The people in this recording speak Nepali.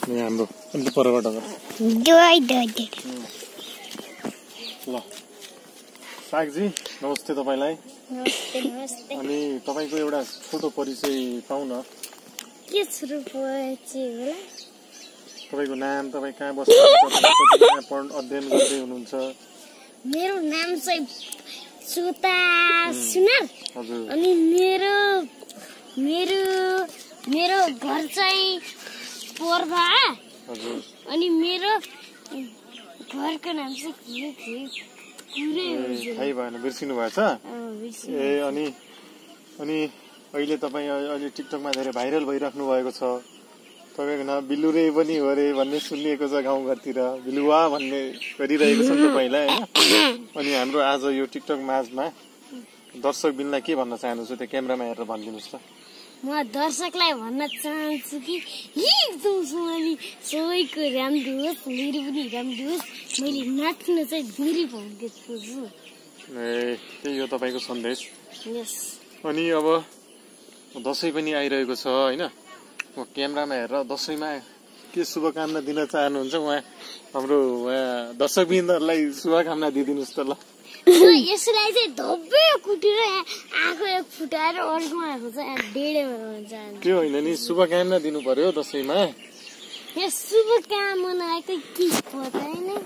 हाम्रो अलि परबाट ल सागजी नमस्ते तपाईलाई। नमस्ते। अनि तपाईको एउटा छोटो परिचय पाउँ न। के छोटो परिचय होला? तपाईको नाम, तपाई कहाँ बस्नुहुन्छ, कहाँ अध्ययन गर्दै हुनुहुन्छ? मेरो नाम चाहिँ सुता सुनार। हजुर। अनि मेरो घर चाहिँ पर्वा। हजुर। अनि मेरो घरको नाम चाहिँ के थाहै भएन, बिर्सिनु भएछ? ए अनि अहिले तपाईँ अहिले टिकटकमा धेरै भाइरल भइराख्नु भएको छ। तपाईँको नाम बिलुरे पनि हो रे भन्ने सुनिएको छ गाउँघरतिर, बिलुवा भन्ने गरिरहेको छ नि तपाईँलाई होइन। अनि हाम्रो आज यो टिकटक माझमा दर्शक बिनलाई के भन्न चाहनुहुन्छ, त्यो क्यामेरामा हेरेर भनिदिनुहोस् त। म दर्शकलाई भन्न चाहन्छु कि एकदम सबैको राम्रो होस्, मेरो पनि राम्रो होस्। मैले नाच्न चाहिँ धेरै भाग्य खोज्छु। ए त्यही हो तपाईँको सन्देश। यस। अनि अब दसैँ पनि आइरहेको छ होइन। म क्यामेरामा हेरेर दसैँमा के शुभकामना दिन चाहनुहुन्छ उहाँ हाम्रो दर्शकबिन्दहरूलाई शुभकामना दिइदिनुहोस् त ल। यसलाई चाहिँ धब्बे कुटेर आँखा फुटाएर अर्कोमा आएको चाहिँ डेढे चाहन्छु। त्यो होइन नि, शुभकामना दिनु पर्यो दसैँमा। यस शुभकामनाको के पता होइन।